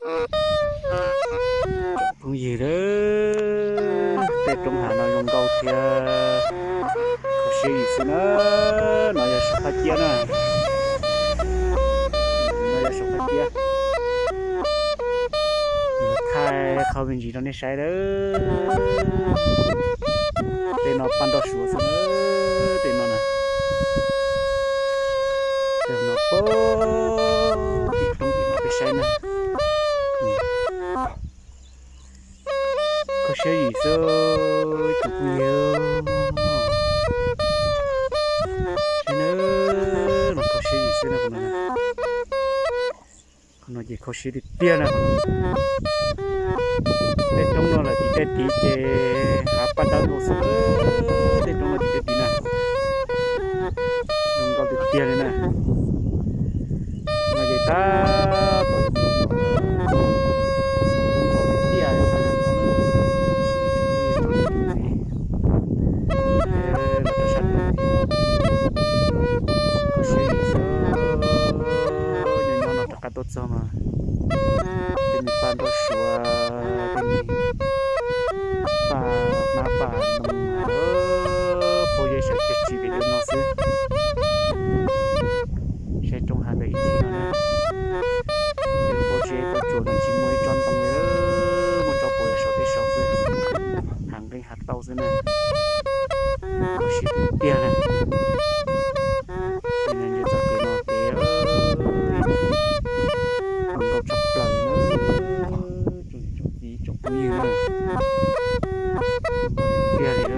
Tsoom phooj ywg, tej roob hav no zoo nkauj thiab kho siab yim xwb na. No yog saum phab ciab na. No yog saum phab ciab. Thaij qhov me ntsis rau nej saib lawm. Tej no paj nroj suav xwb na, tej no na. Tej no pem tim roob tim no peb saib na. Kho siab yim xwb tsoom phooj ywg. Saib na, no kho siab yim xwb na qhov no. Qhov no ces kho siab tiag tiag na. Tej roob no lawm tim tej tid ces hav paj dawb nkaus xwb. Tej roob no tim tej tid na, zoo nkauj tiag tiag li na. No ces tab tom los tiaj, los rau sab tod, kho siab yim xwb. Nyob nyob no rov qab tuaj txog mas tej me paj nroj suav, tej me paj hmab paj ntoo, pob zeb sawv cog tsis pem tej no xwb. Saib roob hav ntawm ib ncig no na. Tej lub pob zeb pob tsuas no tsis muaj ib tsob ntoo li, muaj tsob puas yog saum tej saud xwb, hav nqeeb hav tauj xwb na. Kho siab tiag tiag na. Ces no ntsia txoj kev no ces zoo nkauj tshaj plaws na. Tsoom niam tsoom txiv tsoom phooj ywg na, tiag li.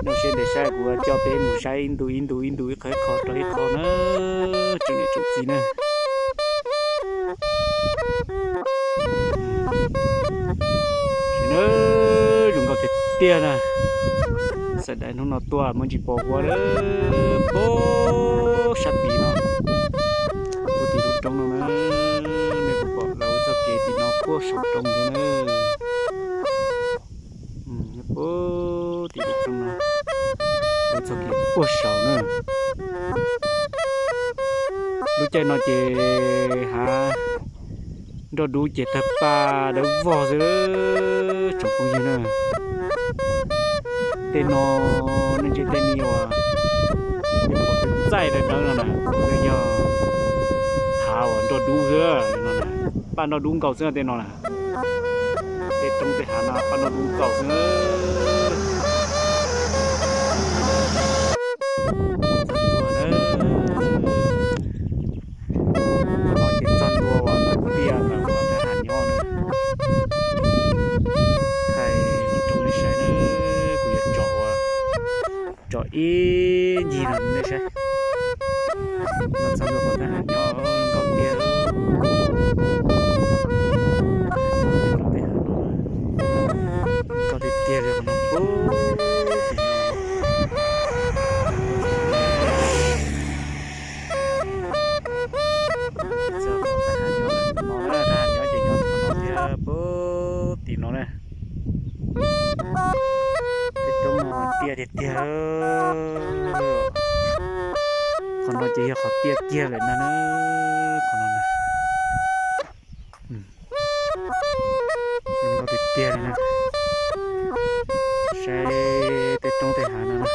Zoo siab ntev sab kuv coj peb mus saib ib ntu ib ntu ib ntu ib qho ib qho rau ib qho na, tsoom niam tsoom txiv na. Zoo nkauj tiag tiag na. Sawv daws hnub no tuaj muaj ntsis pos huab lawm, puag sab tid no, puag tim lub roob no na, nej puas pom lawv ua txoj kev tim no puag saum roob thiab na. Puag tim lub roob no, lawv txoj kev puag saud na. Lub caij no ces hav nroj dub ces tawg paj dawb vog xwb tsoom phooj ywg na. Tej no nej ntsia tej me uas txaij dawb dawb no na, yog hav uas nroj dub xwb no na, paj nroj dub nkaus xwb tej no na. Tej roob tej hav no paj nroj dub nkaus xwb. Qhov no ces txog ntua uas tiaj ntawm uas thaj ham nyob na. Thaij rau nej saib na, kuv yuav tsom uas tsom ib ncig no nej saib. No txog ntua qhov thaj ham nyob nkauj tiag. Nkauj tiag tiag li qhov no puag tim no. Thaj ham nyob ces nyob qhov no thiab puag tim no na. Tej roob no tiaj tiag tiag. Qhov no ces yog qhov tiaj kiag lawm na, qhov no na. Zoo nkauj tiag tiag li na. Saib tej roob tej hav no na.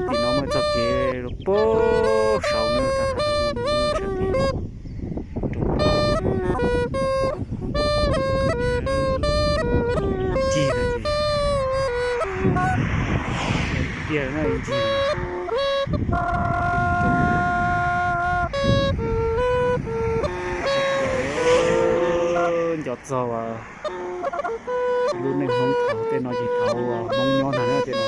Tim no muaj txoj kev los puag saud na, thaj ham ua mus sab tid. Ncig no ces tiaj na, ncig no. Nco txog uas lub neej Hmoob thaum tej no ces thaum uas Hmoob nyob ntag na tej no.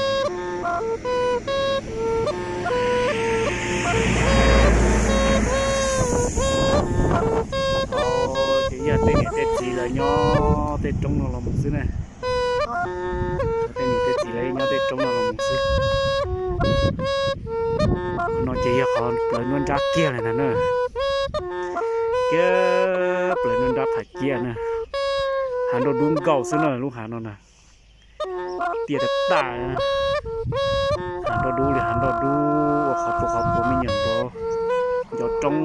Ces yog tej niam tej txiv lawv nyob tej roob no los mus xwb na. Tej niam tej txiv lawv nyob tej roob no los mus xwb. Qhov no ces yog qhov plawv nruab nrab kiag lawm ntag na. Kiag plawv nruab nrab pham ciab na. Hav nroj dub nkaus xwb na lub hav no na. Tiaj tag tag. Hav nroj dub li hav nroj dub ua qhov puas qhov puas me nyuam npua. Cov roob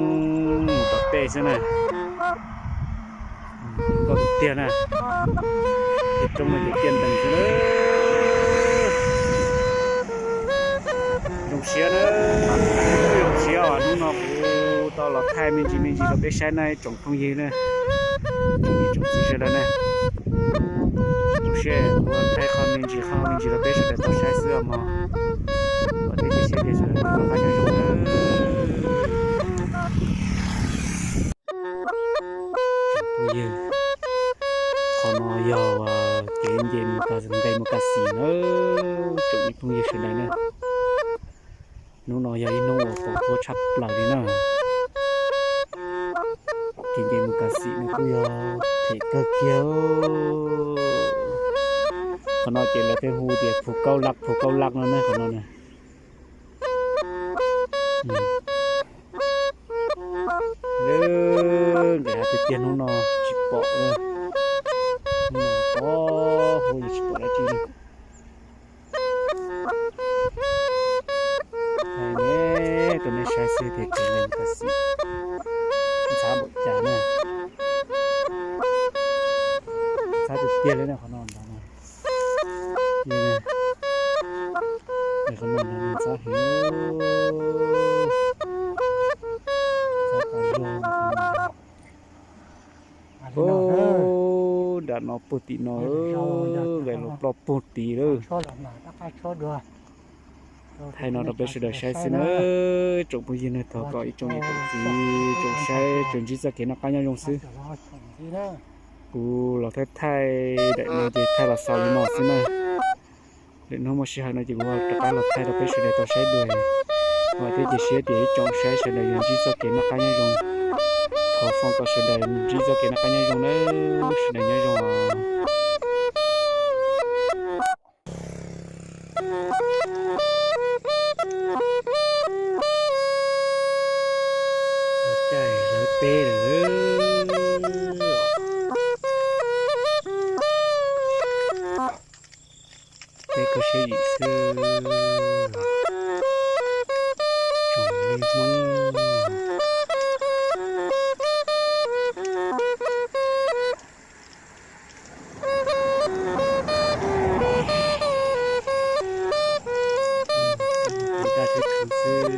mus tom tej xwb na. Nkauj tiag tiag na. Tej roob no ces tiaj ntees xwb na. Zoo siab na, zoo siab os, hnub no kuv tau los thaij me ntsis me ntsis rau peb saib na tsoom phooj ywg na, tsoom niam tsoom txiv sawv daws na. Zoo siab kuv thaij qhov me ntsis qhov me ntsis rau peb sawv daws tau saib xwb os mog. Vam thiab cia siab tias sawv daws noj qab nyob zoo na. Tsoom phooj ywg, qhov no yog kev nce mus ka, nqe mus ka xim na, tsoom phooj ywg sawv daws na. Hnub no yog ib hnub uas pom huab tshaj plaws li na. Kev nce mus ka xim no kuj yog phem kawg kiag. Qhov no ces lawv thiaj hu tias Phu Kaub Laj, Phu Kaub Laj no na qhov no na. Nqe tiag tiag hnub no tsis pom na. Hnub no pom huab tsis pom dab tsi li. Hais ne, rau nej saib xwb tias kev nqe mus ka xim ntxhab npaum cas na. Ntxhab tiag tiag li na qhov no ntag na. Qhov no ntag ntxhab heev. Ntxhab tas zog. Nram no puag tim no, nqe los ploj puag tid lawm. Thaij no rau peb sawv daws saib xwb na. Tsoom phooj ywg na, thov kom ib tsoom niam tsoom txiv tsoom saib tsuas ntsib txoj kev noj qab nyob zoo xwb. Kuv los thaij thaij daim no ces thaij los xaus li no xwb na. Lwm hnub muaj sij hawm no ces kuv rov qab los thaij rau peb sawv daws tau saib dua. Vam thiab cia siab tias ib tsoom saib sawv daws yuav ntsib txoj kev noj qab nyob zoo. Thov foom kom sawv daws ntsib txoj kev noj qab nyob zoo na. Sawv daws nyob zoo os. Caij hlawv teb lawm. Peb koj siab yim xwb, tsoom me Hmoob. Ib tag teb tshoob xwb.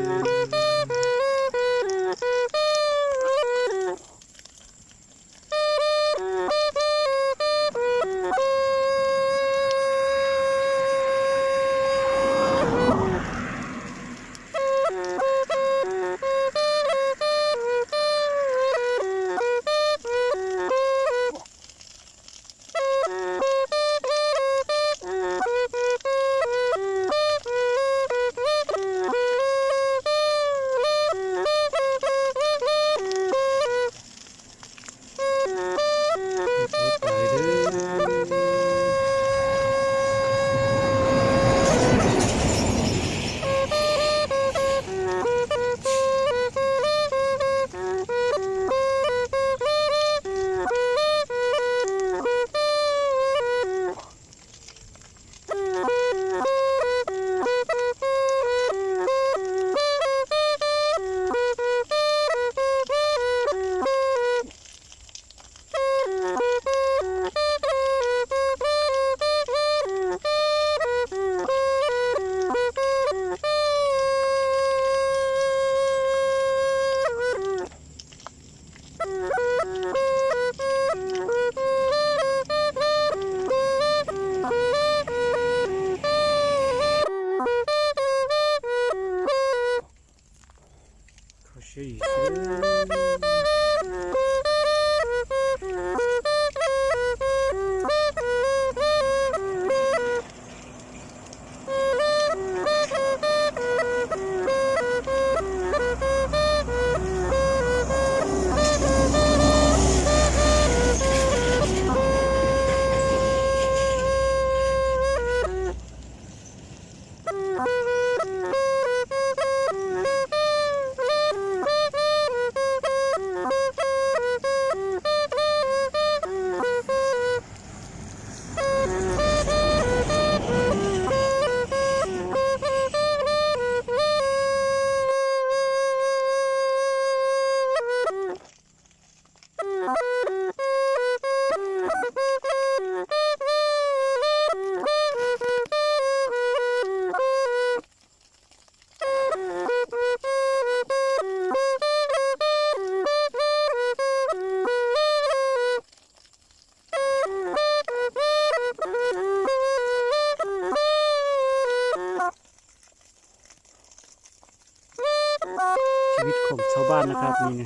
Thov pab na qhab ni na.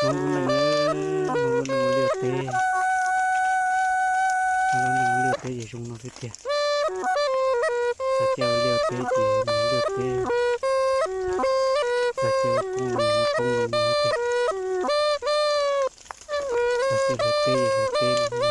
Hmoob lub neej, Hmoob lub neej ua liaj teb, Hmoob lub neej ua liaj teb ces zoo no xwb tiag. Txog caij ua liaj teb ces mus liaj teb, txog caij ua qoob loo mus qoob loo no tiag. Txog caij hlawv teb ces hlawv teb no.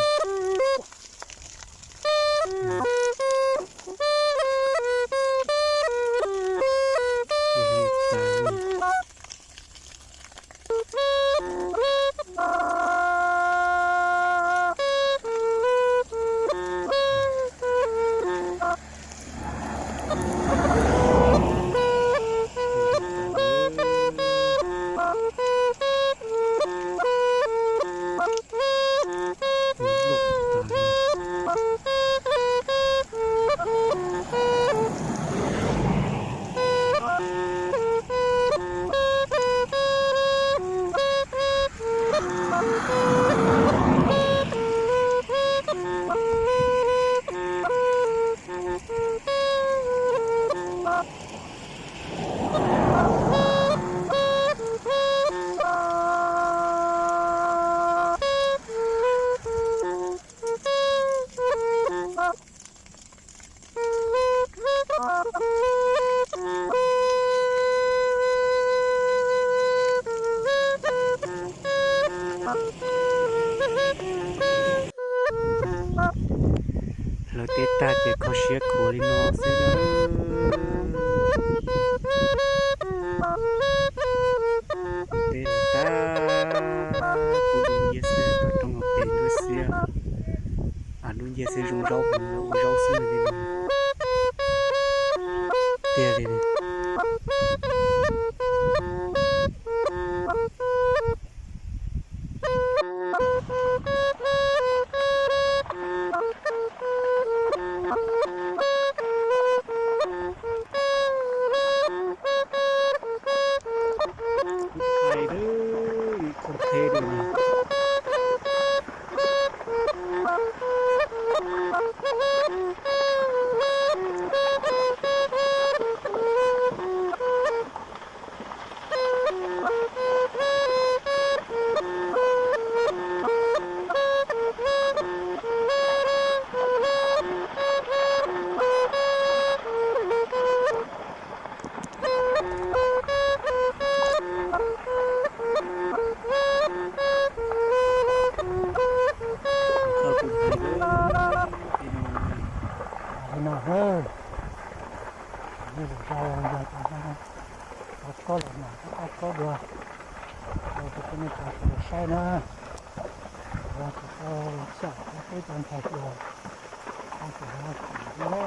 Hlawv teb tag ces kho siab khuav li no xwb na. Teb tag, kuv dub nciab xwb, roob los pem dub xiab, dub nciab xwb, zoo zaub mus ua zaub xwb li no. Tiag li. Hais lawm, khoom theb lawm. Li no, nej lwm zaus yog tias tau khob los mas rov qab khob dua rau nej cov sawv daws saib na. Yog tias tau xyaum tau peb tau ntxhais hluas, tau tsis hais txim na.